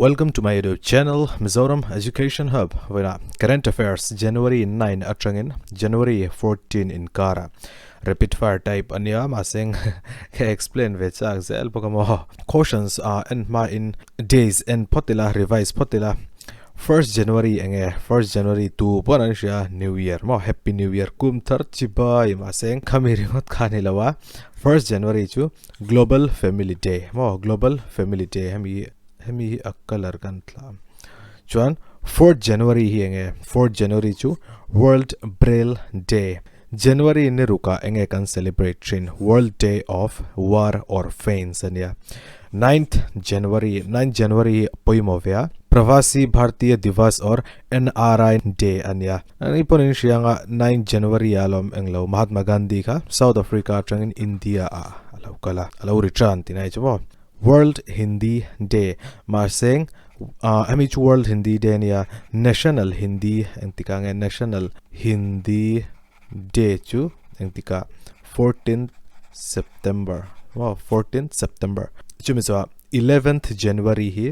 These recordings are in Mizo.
Welcome to my YouTube channel Mizoram Education Hub. Vawiinah Current Affairs January 9 atangin January 14 inkara rapid fire type ania mahse ka explain ve chak zel bawk a maw. Questions a en hma in days en phawt ila revise phawt ila First January enge First January tu pawn an hria New Year maw Happy New Year kum thar chibai mahse khami ringawt kha ni lo a First January chu Global Family Day maw Global Family Day hemi hemi hi a colour kan thla chuan Fourth January hi enge Fourth January chu World Braille Day January ni rukah enge kan celebrate thin World Day of War Orphans ania Ninth January Ninth January hi pawimawh ve a Pravasi Bhartiya Divas or NRI Day ania Ani pawn in hria anga 9 January ah lawm englo Mahatma Gandhi kha South Africa atangin India ah a lo kal a, a lo return tih na hi chu maw. World Hindi Day mahse ah hemi chu World Hindi Day ania National Hindi engtikah nge National Hindi Day chu engtikah 14 September maw 14 September chumi chuah 11th January hi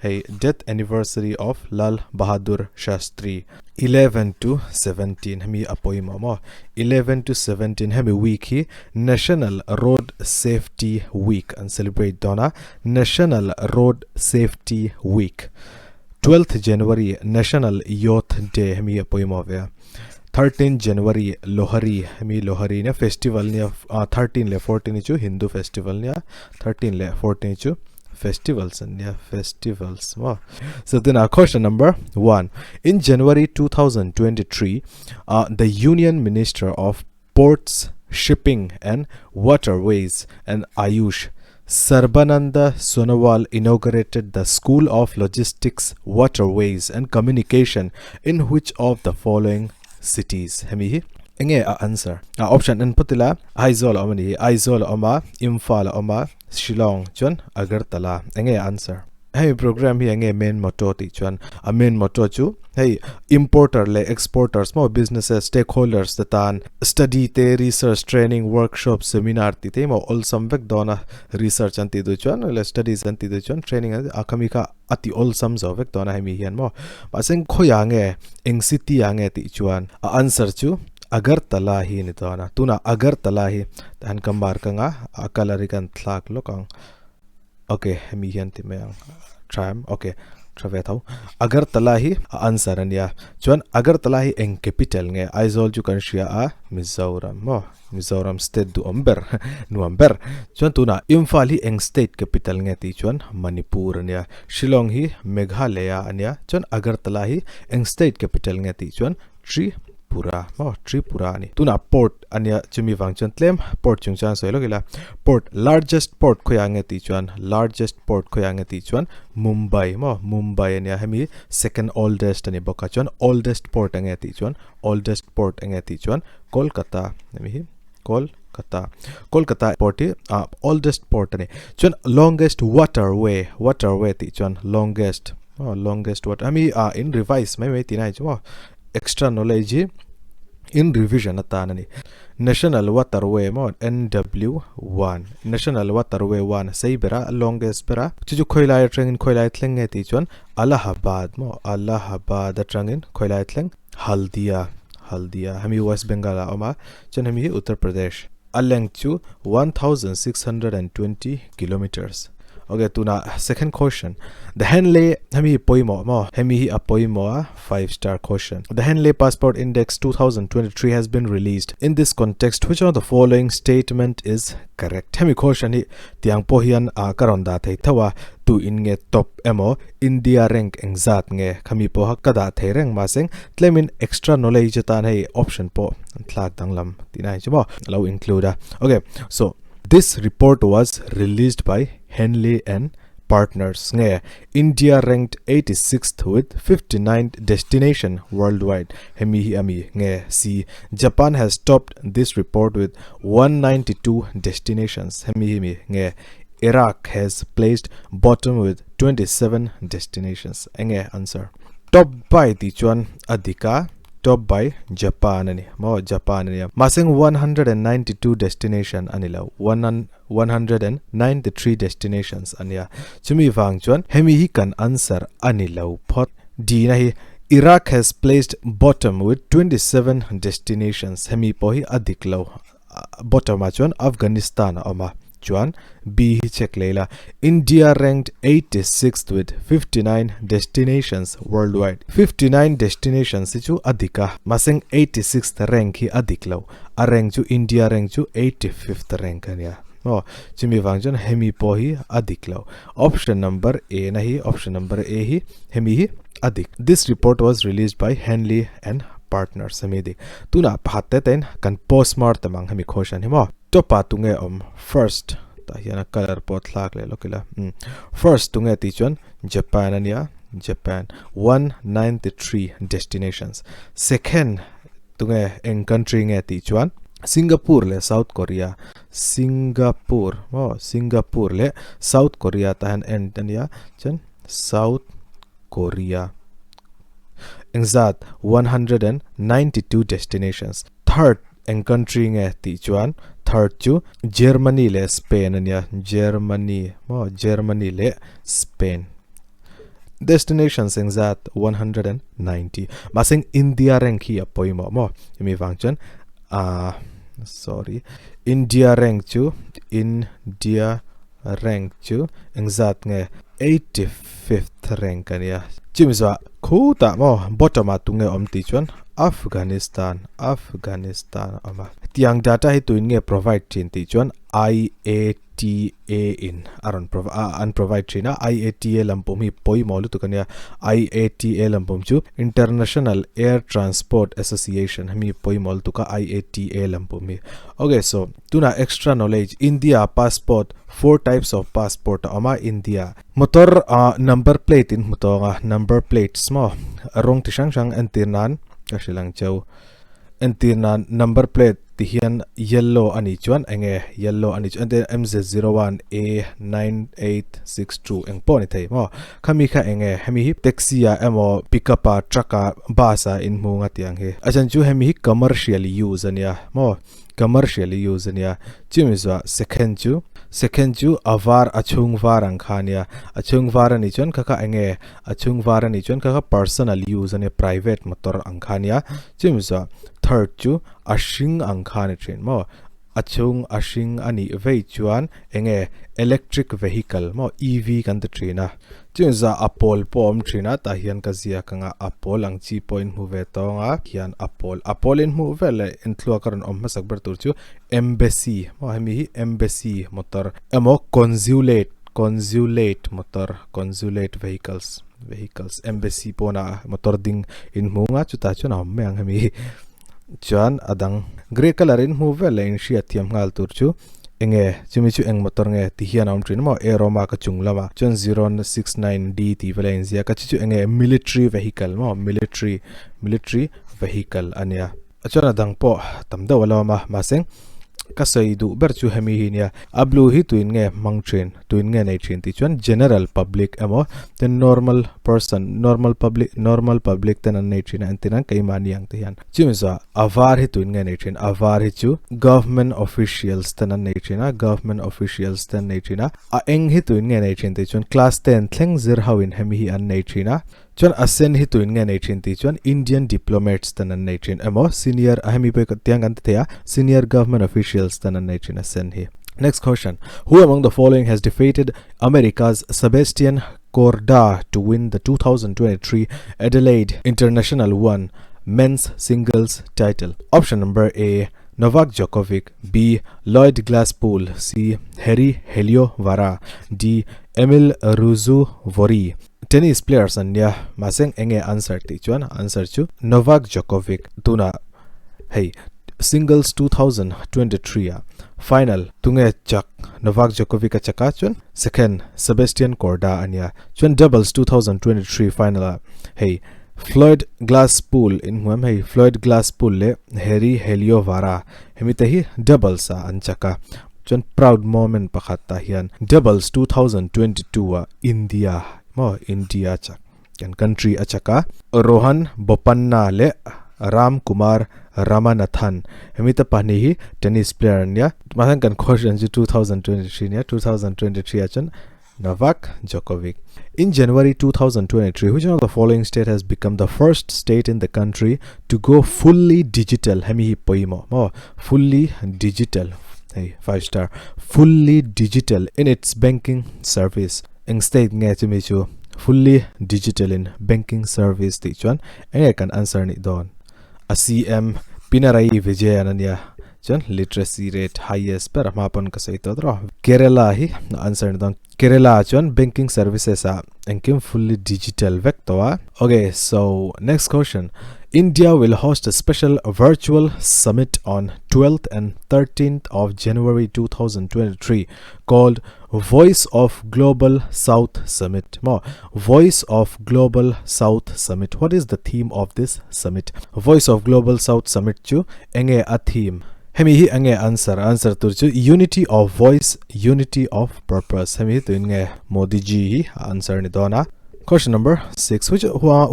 Hei death anniversary of Lal Bahadur Shastri 11 to 17 hemi a pawimawh maw 11 to 17 hemi week hi National Road Safety Week an celebrate dawn a National Road Safety Week 12th January National Youth Day hemi hi a pawimawh ve a 13 January Lohri hemi Lohri nia festival nia 13 leh 14 hi chu Hindu festival nia 13 leh 14 hi chu festivals an nia festivals maw so then our question number 1 in January 2023 uh, the Union Minister of Ports Shipping and Waterways and Ayush Sarbananda Sonowal inaugurated the School of Logistics Waterways and Communication in which of the following cities hemi hi enge a answer a option en phawt ila Aizawl a awm ani hi Aizawl a awm a Imphal a awm a Shillong chuan Agartala enge a answer? Hemi program hi enge main motto tih chuan a main motto chu hei importer leh exporters maw businesses stakeholders te tan study te research training workshop seminar tih te hi maw awlsam vek dawn a research an tih duh chuan leh studies an tih duh chuan training an a khami kha a ti awlsam zo vek dawn a hemi hian maw mahse khawiah nge eng city ah nge tih chuan a answer chu Agartala hi ni dawn a, tunah Agartala hi han ka mark anga a colour hi kan thlak lawk ang ok hemi hian ti mai ang tha em ok tha ve tho Agartala hi a answer a nia chuan Agartala hi eng capital nge Aizawl chu kan hria a Mizoram maw Mizoram state duhawm ber nuam ber chuan tunah Imphal hi eng state capital nge tih chuan Manipur a nia Shillong hi Meghalaya a nia chuan Agartala hi eng state capital nge tih chuan Tripura maw Tripura a ni. Tunah port a nia chumi vang chuan tlem port chung chuan sawi lawk ila port largest port khawiah nge tih chuan largest port khawiah nge tih chuan Mumbai maw Mumbai a nia hemi second oldest a ni bawk a chuan oldest port enge tih chuan oldest port enge tih chuan Kolkata hemi hi Kolkata Kolkata port hi ah oldest port a ni chuan longest waterway waterway tih chuan longest Oh, longest what ami a in revise mai mai tinai chu maw extra knowledge hi in revision atan ani national waterway maw NW1 national waterway 1 sei bera longest bera chu chu khawilai atangin khawilai thleng nge tih chuan Allahabad maw Allahabad atangin khawilai thleng Haldia Haldia hemi West Bengal ah a awm a chuan hemi hi Uttar Pradesh a length chu 1620 kilometers. Ok tunah second question the Henley hemi hi pawimawh maw hemi hi a pawimawh a 5 star question the Henley Passport Index 2023 has been released in this context which one of the following statement is correct hemi question hi tiang pawh hian a ka rawn dah thei tho a tu in nge top emaw India rank engzat nge khami pawha ka dah thei reng mahse tlemin extra knowledge atan hei option pawh an thlak danglam tihna hi chu maw a lo include a ok so This report was released by Henley and Partners nge India ranked 86th with 59th destination worldwide hemi hi ami nge C Japan has topped this report with 192 destinations hemi hi mi nge Iraq has placed bottom with 27 destinations enge answer top by tih chuan a dik a. Top by Japan a ni maw Japan a nia. Mahse 192 destination a ni lo 193 destinations a nia. Chumi vang chuan hemi hi kan answer a ni lo phawt. Dina hi Iraq has placed bottom with 27 destinations hemi pawh hi a dik lo. Bottom ah chuan Afghanistan a awm a, chuan B hi check leh ila, India ranked 86th with 59 destinations worldwide. 59 destinations hi chu a dik a, mahse 86th rank hi a dik lo, a rank chu India rank chu 85th rank a nia. Aw, chumi vang chuan hemi pawh hi a dik lo. Option number A na hi, option number A hi hemi hi a dik. This report was released by Henley and Partners hemi dik. Tunah pakhat te tein kan postmortem ang hemi question hi maw. Top ah tunge awm first tah hian a colour pawh thlak leh lawk ila umm first tunge tih chuan Japan a nia Japan 193 destinations second tunge eng country nge tih chuan Singapore leh South Korea Singapore maw Singapore leh South Korea tah hian end a nia chuan South Korea engzat 192 destinations third eng country nge tih chuan third chu Germany leh Spain a nia Germany maw Germany leh Spain destinations engzat 190 mahse India rank hi a pawimawh maw hemi vang chuan ah sorry India rank chu India rank chu engzat nge 85th rank a nia chumi zawh khutah maw bottom ah tunge awm tih chuan Afghanistan Afghanistan a awm a tiang data hi tuin nge provide thin tih chuan IATA in a rawn an provide thin a IATA lampum hi pawimawh lutuk a nia IATA lampum chu International Air Transport Association hemi pawimawh lutuk a IATA lampum hi okay so Tunah extra knowledge, India passport, four types of passport a awm a, India. Motor ah number plate in hmu tawng a, number plates maw, rawng ti hrang hrang entir nan ka hrilh ang cheu. Entir nan number plate ti hian yellow a nih chuan enge yellow a nih chuan entir MZ01 A9862 eng pawh a ni thei maw. Khami kha enge hemi hi taxi ah emaw pickup ah truck ah bus ah in hmu nga tiang hi. A chhan chu hemi hi commercial use a nia maw. Commercial use a nia. Chumi zuah second chu second chu a var a chhung var ang kha a nia. A chhung var a nih chuan kha kha eng nge? A chhung var a nih chuan kha kha personal use a nia private motor ang kha a nia. Chumi zuah third chu a hring ang kha a ni thin maw? A chhung a hring a nih vei chuan eng nge electric vehicle maw EV kan ti thin a. Chumi zah a pawl pawh a awm thin a tah hian ka ziak ang a a pawl ang chi pawh in hmu ve tawng a hian a pawl a pawl in hmuh vel leh inthluak a rawn awm hmasak ber tur chu embassy maw hemi hi embassy motor emaw consulate consulate motor consulate vehicles vehicles embassy pawnah motor ding in hmu ang a chutah chuan a awm mai ang hemi hi. Chuan a dang grey colour in hmuh vel leh in hriat thiam nghal tur chu enge chumi chu eng motor nge ti hian a awm thin maw arrow mark a chung lamah chuan zero 69 D tih vel a inziak a chu chu enge military vehicle maw military military vehicle a nia chuan a dang pawh tam deuh a lo awm a mahse ka sawi duh ber chu hemi hi nia a blue hi tuin nge hmang thin. Tuin nge nei thin tih chuan general public emaw ten normal person normal public normal public ten an nei thin a entir nan keimahni ang te hian chumi zawh a var hi tuin nge nei thin a var hi chu government officials ten an nei thin a government officials ten an nei thin a a eng hi tuin nge nei thin tih chuan class ten thleng zir ho in hemi hi an nei thin a chuan a sen hi tuin nge nei thin tih chuan Indian diplomats ten an nei thin emaw senior a hemi pawh tiang kan ti thei a senior government officials ten an nei thin a sen hi. Next question who among the following has defeated America's Sebastian Korda to win the 2023 Adelaide International 1 men's singles title? Option number A Novak Djokovic B Lloyd Glasspool C Harri Heliovaara D Emil Ruusuvuori Tennis players an nia mahse enge answer tih chuan answer chu Novak Djokovic tunah hei singles 2023 ah final tunge chak Novak Djokovic a chak a chuan second Sebastian Korda a nia chuan doubles 2023 final ah hei Floyd Glasspool in hmu em hei Floyd Glasspool leh Harri Heliovaara hemi te hi doubles ah an chak a chuan proud moment pakhat tah hian doubles 2022 ah India maw India chak kan country a chak a Rohan Bopanna leh. Ram Kumar Ramanathan. Hemi te pahnih hi tennis player an nia. Mahse kan question chu 2023 nia, 2023 ah chuan Novak Djokovic. In January 2023, which one of the following state has become the first state in the country to go fully digital? Hemi hi pawimawh maw? Fully digital. Hei 5 star. Fully digital in its banking service. Eng state nge chumi chu fully digital in banking service tih chuan enge kan answer nih dawn? A CM Pinarayi Vijayan a nia chuan literacy rate highest ber a hma pawn ka sawi tawh tawh a. Kerala hi answer ni dawn. Kerala ah chuan banking services ah engkim fully digital vek tawh a. Ok so next question India will host a special virtual summit on 12th and 13th of January 2023 called Voice of Global South Summit maw Voice of Global South Summit What is the theme of this summit? Voice of Global South Summit chu enge a theme? Hemi hi enge answer? Answer tur chu Unity of Voice, Unity of Purpose Hemi hi tuin nge Modi ji hi a answer ni dawn a. Question number 6. Which,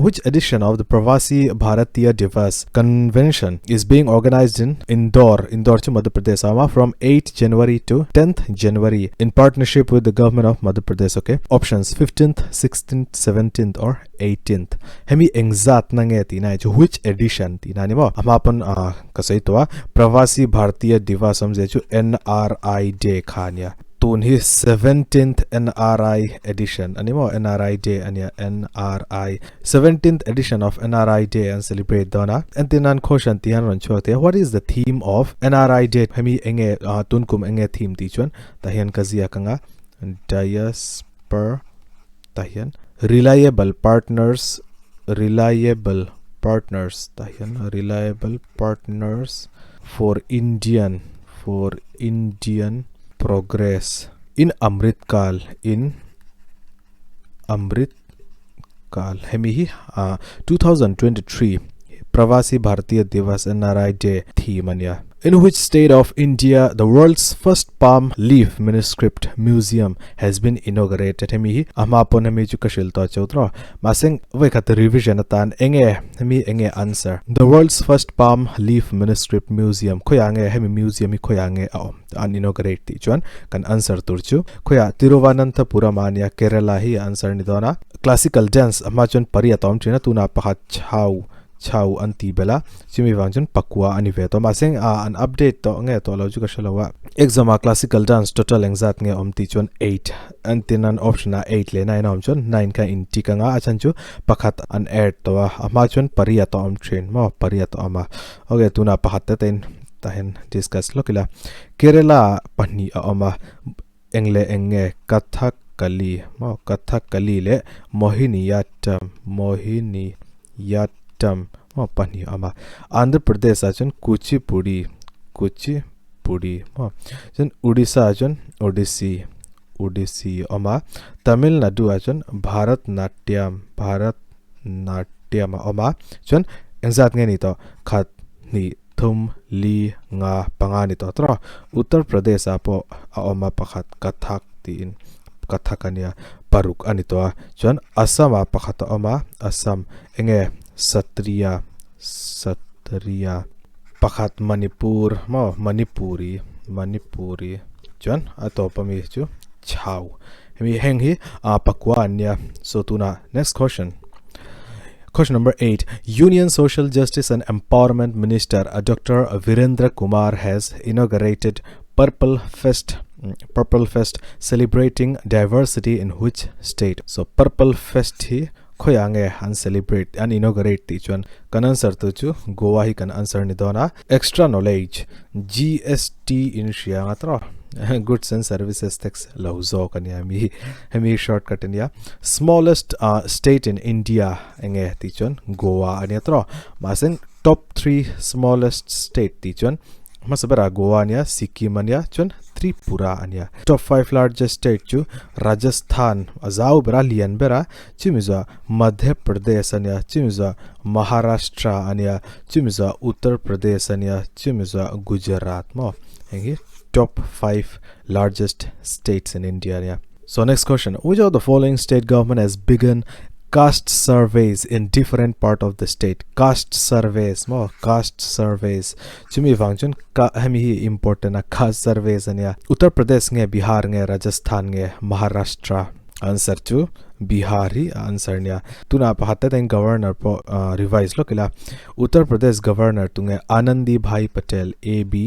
which edition of the Pravasi Bharatiya Divas Convention is being organized in Indore, Indore chu Madhya Pradesh ama from 8 January to 10th January in partnership with the government of Madhya Pradesh? Okay. Options 15th, 16th, 17th or 18th. Hemi engzat na nge ti na chu which edition ti na ni mo. Ama pon ka sei to Pravasi Bharatiya Divas amze chu NRI Day khania. Tun hi seventeenth NRI edition a ni maw? NRI Day a nia, NRI. Seventeenth edition of NRI Day an celebrate dawn a. Entir nan question tih hian rawn chhuak thei a, What is the theme of NRI Day? Hemi enge tun kum enge theme tih chuan tah hian ka ziak ang a, Diaspora tah hian reliable partners, reliable partners tah hian reliable partners for Indian for Indian progress in Amrit Kaal in Amrit Kaal hemi hi ah 2023 Pravasi Bharatiya Divas NRI Day theme a nia. In which state of India the world's first palm leaf manuscript museum has been inaugurated? Hemi hi a hma pawn hemi chu ka hrilh tawh cheu tawh mahse vawikhat revision atan enge hemi enge answer? The world's first palm leaf manuscript museum khawiah nge hemi museum hi khawiah nge a awm an inaugurate tih chuan kan answer tur chu khawiah Tiruvananthapuram a nia Kerala hi a answer ni dawn a. Classical dance a hma chuan pariat a awm thin a tunah pakhat chhau chau an ti belh a, chumi vang chuan pakua a ni ve tawh. Mahse ah an update tawh nge tawh lo chu ka hre lo a. Exam ah classical dance total engzat nge awm tih chuan eight an tin an option ah eight leh nine a awm chuan nine kha in tick anga a chhan chu pakhat an add tawh a, a hma chuan pariat a awm thin maw pariat a awm a. Ok tunah pakhat te te in tah hian discuss lawk ila. Kerala ah pahnih a awm a, eng leh eng nge Kathakali maw Kathakali leh Mohiniyattam Mohiniyattam maw pahnih a awm a Andhra Pradesh ah chuan Kuchipudi Kuchipudi maw chuan Odisha ah chuan Odissi Odissi a awm a Tamil Nadu ah chuan Bharatnatyam Bharatnatyam a awm a chuan engzat nge ni tawh khat hnih Thum, li, nga, panga ni tawh tawh a. Uttar Pradesh ah pawh a awm a pakhat Kathak tiin Kathak a nia paruk a ni tawh a. Chuan Assam ah pakhat a awm a, Assam enge Sattriya, Sattriya pakhat Manipur maw Manipuri, Manipuri chuan a tawp ami chu Chhau. Hemi heng hi pakua an nia. So tunah next question. Question number 8. Union Social Justice and Empowerment Minister Dr. Virendra Kumar has inaugurated Purple Fest Purple Fest celebrating diversity in which state? So Purple Fest hi khoya nge an celebrate an inaugurate ti chuan kan answer tu chu Goa hi kan answer ni dawn a. Extra knowledge GST in hria nga tawh goods and services tax lo zawk ania mi hemi shortcut ania smallest uh, state in India enge ti chuan Goa ania tawh mahse top 3 smallest state ti chuan hmasa berah Goa ania Sikkim ania chuan Tripura ania top 5 largest state chu Rajasthan azau bera lian bera chumi zawh Madhya Pradesh ania chumi zawh Maharashtra ania chumi zawh Uttar Pradesh ania chumi zawh Gujarat maw heng hi top 5 largest states in India ania. So next question, which of the following state government has begun Caste surveys in different part of the state. Caste surveys maw caste surveys chumi vang chuan ka hemi hi important a caste surveys ania. Uttar Pradesh nge Bihar nge Rajasthan nge Maharashtra answer chu Bihar hi a answer nia. Tunah pakhat te ten governor pawh revise lawk ila Uttar Pradesh governor tunge Anandi Bhai Patel A B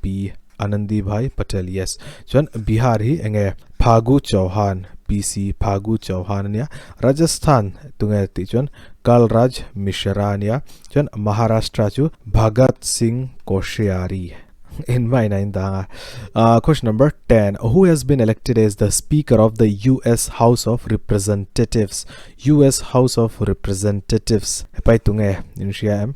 P Anandi Bhai Patel yes chuan Bihar hi enge Phagu Chauhan PC Phagu Chauhan ania Rajasthan tunge tih chuan Kalraj Mishra ania chuan Maharashtra chu Bhagat Singh Koshyari in mai na in dang a question number 10 who has been elected as the speaker of the US House of Representatives US House of Representatives hepai tunge in hria em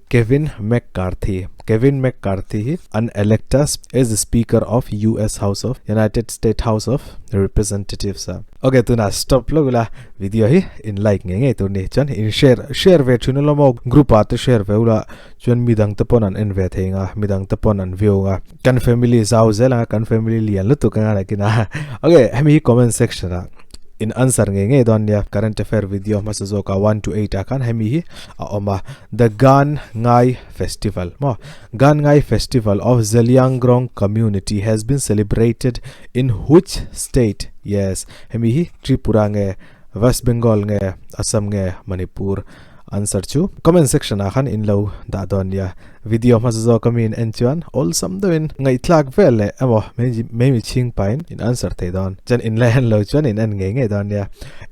Kevin McCarthy Kevin McCarthy hi an elect a as the speaker of US House of United State House of Representatives a. Ok tuna stop lawk ila video hi in like ngei ngei tur ni chuan in share share ve thin ula maw group ah te share ve ula chuan midang te pawn an en ve thei anga midang te pawn an view anga kan family zau zel anga kan family lian lutuk anga nakin a ok hemi hi comment section ah in answer ngei ngei dawn nia current affair video hmasa zawk ah 1 to 8 ah khan hemi hi a awm a the Gan Ngai Festival maw Gan Ngai Festival of Zeliangrong community has been celebrated in which state yes hemi hi Tripura nge West Bengal nge Assam nge Manipur answer chu comment section ah khan in lo dah dawn nia video hmasa zawk ami in en chuan awlsam deuhin ngaihthlak vel leh emaw mai mi chhing pahin in answer thei dawn chuan in la en lo chuan in en ngei ngei dawn nia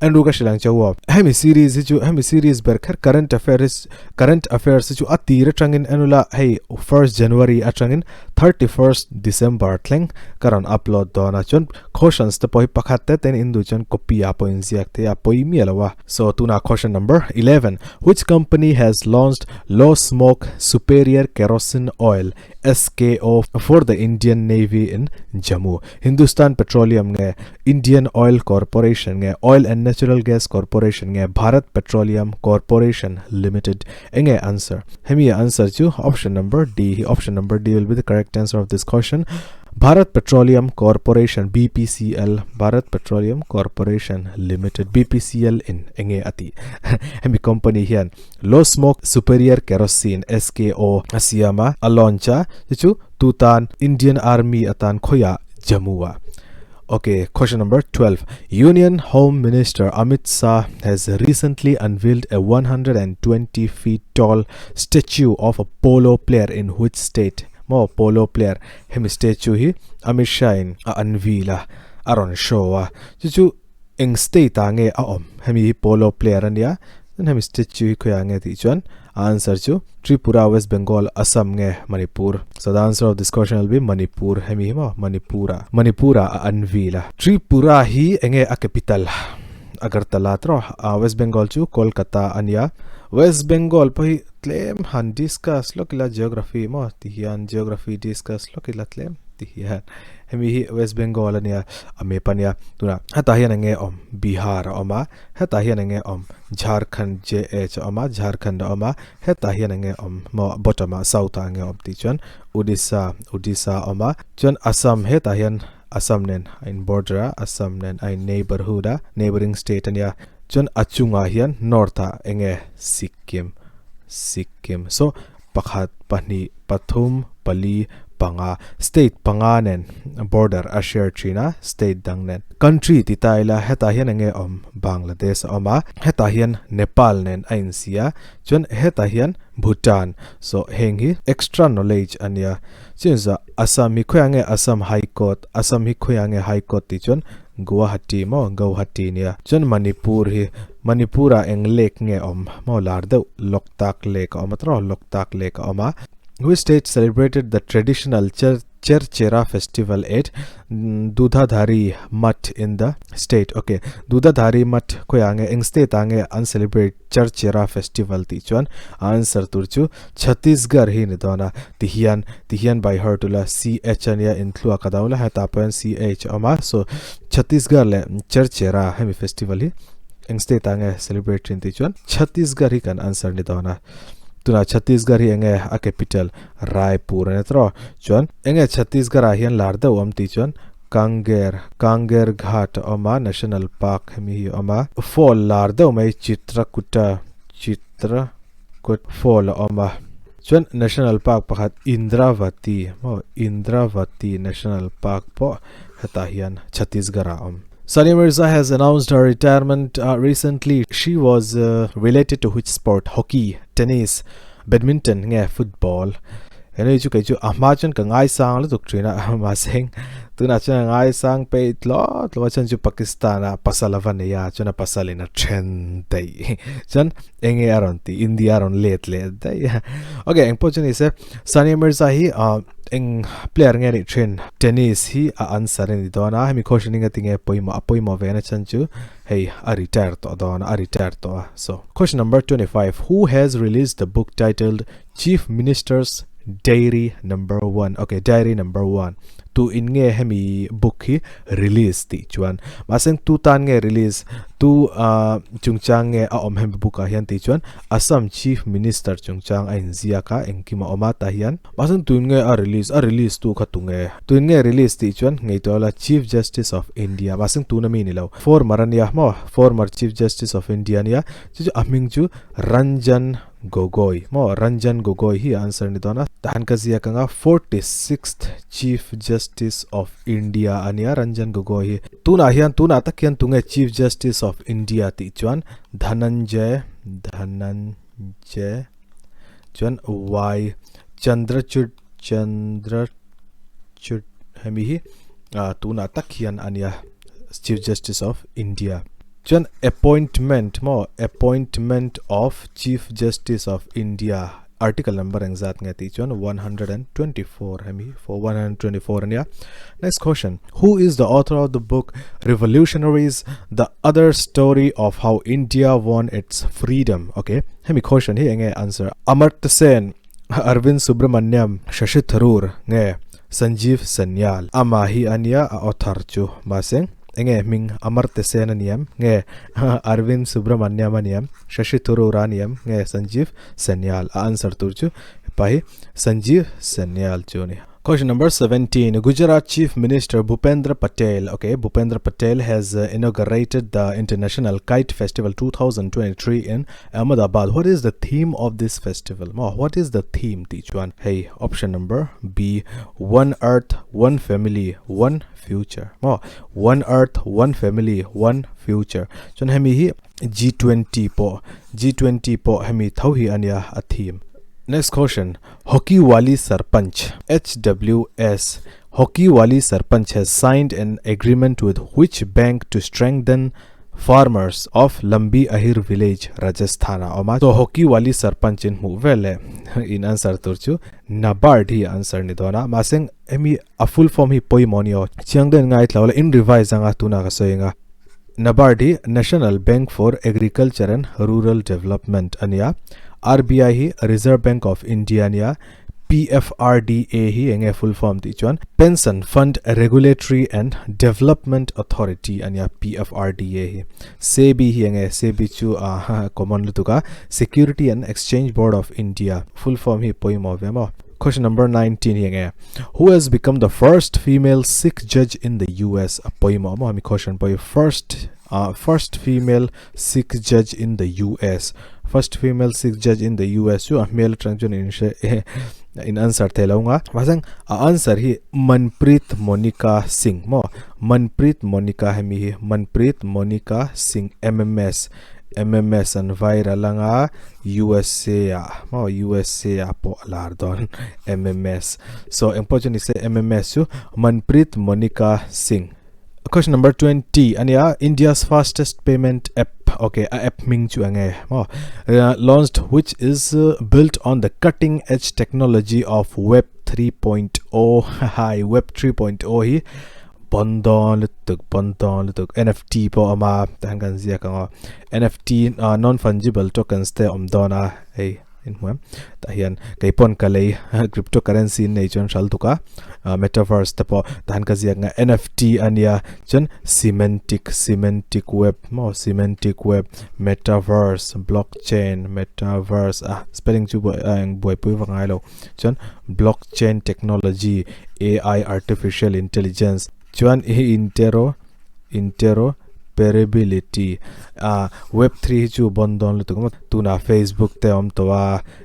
Andrew ka hrilh ang che u hemi series hi chu hemi series ber kher current affairs current affairs hi chu a tir atangin en ula hei first January atangin 31st December thleng ka rawn upload dawn a chuan questions te pawh hi pakhat te ten in duh chuan copy ah pawh in ziak thei a pawi miah lo a so tunah question number 11 which company has launched low smoke superior kerosene oil SKO for the Indian Navy in Jammu Hindustan Petroleum nge Indian Oil Corporation nge Oil and Natural Gas Corporation nge Bharat Petroleum Corporation Limited enge answer hemi answer chu option number D hi option number D will be the correct answer of this question Bharat Petroleum Corporation BPCL Bharat Petroleum Corporation Limited BPCL in enge ati hemi company hian low smoke superior kerosene SKO a siam a a launch a chu chu tutan Indian Army atan khawia Jammu ah Ok question number 12 Union Home Minister Amit Shah has recently unveiled a 120 feet tall statue of a polo player in which state maw polo player hemi statue hi Amit Shah in a unveil a a rawn show a chu chu eng state ah nge a awm hemi hi polo player a nia chuan hemi statue hi khawiah nge tih chuan a answer chu Tripura West Bengal Assam nge Manipur so the answer of this question will be Manipur hemi hi maw Manipur ah Manipur ah a unveil a Tripura hi enge a capital Agartala tawh a West Bengal chu Kolkata a nia West Bengal pawh hi tlem han discuss lawk ila geography maw ti hian geography discuss lawk ila tlem ti hian. Hemi hi West Bengal a nia, a map a nia. Tunah hetah hian eng nge awm? Bihar a awm a, hetah hian eng nge awm? Jharkhand JH a awm a, Jharkhand a awm a, hetah hian eng nge awm? Maw bottom ah south ah eng nge awm tih chuan Odisha, Odisha a awm a. Chuan Assam hetah hian Assam nen a in border a, Assam nen a in neighbourhood a, neighbouring state a nia. Chuan a chungah hian north ah eng nge? Sikkim, Sikkim. So pakhat, pahnih, pathum, pali, panga, state panga nen border a share thin a, state dang nen. Country ti ta ila hetah hian enge awm? Bangladesh a awm a, hetah hian Nepal nen a insi a, chuan hetah hian Bhutan. So heng hi extra knowledge a nia. Chuan Assam hi khawiah nge Assam High Court, Assam hi khawiah nge High Court tih chuan Guwahati maw Gauhati nia. Chuan Manipur hi Manipur ah eng lake nge awm maw lar deuh Loktak lake a awm a tawh Loktak lake a awm a. Which state celebrated the traditional Cherchera festival at Dudhadhari Math in the state? Ok Dudhadhari Math khawiah nge eng state ah nge an celebrate Cherchera festival tih chuan a answer tur chu Chhattisgarh hi ni dawn a ti hian ti hian by heart ula CH ania inthluak a dang ula hetah pawh hian CH a awm a so Chhattisgarh leh Cherchera hemi festival hi eng state ah nge celebrate thin tih chuan Chhattisgarh hi kan answer ni dawn a tunah Chhattisgarh hi enge a capital Raipur ania tawh chuan enge Chhattisgarh ah hian lar deuh awm tih chuan. Kanger Kanger Ghat a awm a National Park hemi hi a awm a fall lar deuh mai Chitrakuta Chitrakut fall a awm a chuan National Park pakhat Indravati maw Indravati National Park pawh hetah hian Chhattisgarh ah a awm. Sania Mirza has announced her retirement recently. She was related to which sport? Hockey, tennis, badminton nge football? Henu chu kei chu a hma chuan ka ngaisang lutuk thin a mahse heng tunah chuan a ngaisang peih tlawt tlawt a chuan chu Pakistan a pasal a va nei a chuan a pasal in a then daih chuan enge a rawn tih India a rawn let leh daih a okay engpawh chu ni se Sania Mirza hi ah eng player nge nih thin tennis hi a answer a ni dawn a hemi question hi ngatinge pawimawh a pawimawh ve na chhan chu hei a retire tawh dawn a a retire tawh a so question number 25 who has released the book titled Chief Minister's Diary Number One okay Diary Number One tu in nge hemi book hi release tih chuan mahse tu tan nge release tu ah chungchang nge a awm hemi book ah hian tih chuan Assam Chief Minister chungchang a inziak a engkim a awm a tah hian mahse tun nge a release a release tu kha tu nge tun nge release tih chuan ngei tawh la Chief Justice of India mahse tuna mi ni lo former ania maw former Chief Justice of India ania chu chu a hming chu Ranjan Gogoi maw Ranjan Gogoi hi a answer ni dawn a tahan ka ziak anga 46th Chief Justice of India a nia Ranjan Gogoi hi tunah hian tunah tak hian tunge Chief Justice of India tih chuan Dhananjay Dhananjay chuan Y Chandrachud Chandrachud hemi hi tunah tak hian a nia Chief Justice of India. Chuan appointment maw appointment of Chief Justice of India article number engzat nge tih chuan 124 hemi for 124 ania. Next question who is the author of the book Revolutionaries the other story of how India won its freedom okay hemi question hi enge answer Amartya Sen Arvind Subramaniam Shashi Tharoor nge Sanjeev Sanyal amah hi ania a author chu mahse enge hming Amartya Sen a niam nge Arvind Subramaniam a niam Shashi Tharoor a niam nge Sanjeev Sanyal a answer tur chu hepa hi Sanjeev Sanyal chu a ni. Question number 17 Gujarat Chief Minister Bhupendra Patel okay Bhupendra Patel has inaugurated the International Kite Festival 2023 in Ahmedabad what is the theme of this festival maw what is the theme tih chuan hei option number B one earth one family one future maw one earth one family one future chuan hemi hi G20 pawh G20 pawh hemi tho hi ania a theme next question hockey wali sarpanch HWS hockey wali sarpanch has signed an agreement with which bank to strengthen Farmers of Lambi Ahir village, Rajasthan ah awm a. So hockey wali sarpanch in hmuh vel leh in answer tur chu NABARD hi answer ni dawn a. Mahse hemi a full form hi pawimawh ni aw. Chiang deuhin ngai tlo la in revise anga tunah ka sawi anga. NABARD hi National Bank for Agriculture and Rural Development a nia. RBI hi Reserve Bank of India a nia. PFRDA hi enge full form tih chuan Pension Fund Regulatory and Development Authority a nia PFRDA hi. SEBI hi enge SEBI chu a common lutuk a Security and Exchange Board of India full form hi pawimawh ve maw. Question number 19 hi enge Who has become the first female Sikh judge in the US a pawimawh maw hemi question pawh hi first first female Sikh judge in the US First female Sikh judge in the US chu a hmel atang chuan in hre in answer thei lo nga mahse a answer hi Manpreet Monica Singh maw Manpreet Monica hemi hi Manpreet Monica Singh MMS MMS an viral anga USA ah maw USA ah pawh a lar dawn MMS so engpawh chu ni se MMS chu Manpreet Monica Singh Question number 20 ania India's fastest payment app okay a app hming chu enge maw launched which is built on the cutting edge technology of web 3.0 hi web 3.0 hi bon dawn lutuk bon dawn lutuk NFT pawh a awm a tihian kan ziak ang aw NFT non fungible tokens te a awm dawn a hei in hmu em tah hian kei pawn ka lei crypto currency in nei chuan hral tuk a metaverse te pawh tah hian ka ziak nga NFT ania chuan semantic semantic web maw semantic web metaverse blockchain metaverse a spelling chu buai a eng buaipui vak ngai lo chuan blockchain technology A_I artificial intelligence. Chuan i intero interoperability a web 3 hi chu bon dawn lutuk a tuna Facebook te awm tawh a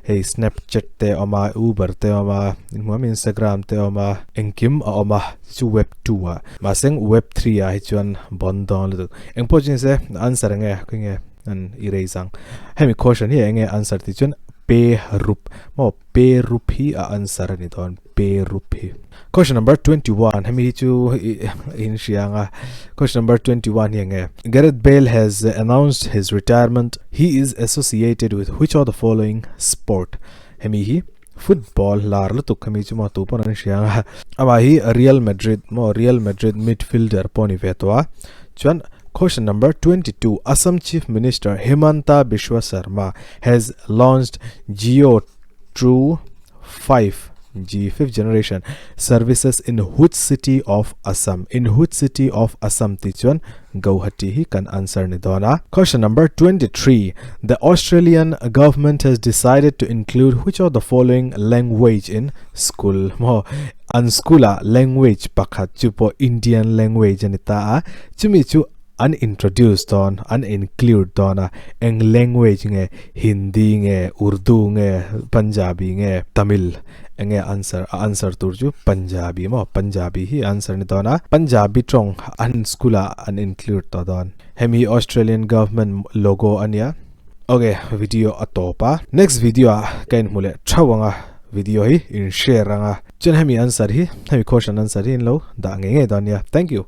hei Snapchat te awm a Uber te awm a inhmuam Instagram te awm a engkim a awm a chu web 2 ah mahse web 3 ah hi chuan bon dawn lutuk engpawh chu nise answer enge khawnge an erase ang hemi question hi enge answer tih chuan pe rup maw pe rup hi a answer a ni dawn pe rup hi question number 21 hemi hi chu in hria anga question number 21 hi enge Gareth Bale has announced his retirement he is associated with which of the following sport hemi hi football lar lutuk hemi chu maw tu pawn an hria anga amah hi Real Madrid maw Real Madrid midfielder pawh ni ve tawh a chuan question number 22 Assam Chief Minister Himanta Biswa Sarma has launched Jio True 5G fifth generation services in which city of Assam in which city of Assam tih chuan Guwahati hi kan answer ni dawn a. Question number 23 The Australian government has decided to include which of the following language in school maw an school ah language pakhat chu pawh Indian language a ni ta a chumi chu an introduce dawn an include dawn a eng language nge Hindi nge Urdu nge Punjabi nge Tamil enge answer a answer tur chu Punjabi maw Punjabi hi answer ni dawn a Punjabi tawng an school ah an include tawh dawn hemi hi Australian government logo a nia ok video a tawp a next video ah ka inhmu leh theuh ang a video hi in share ang a chuan hemi answer hi hemi question answer hi in lo dah ngei ngei dawn nia thank you.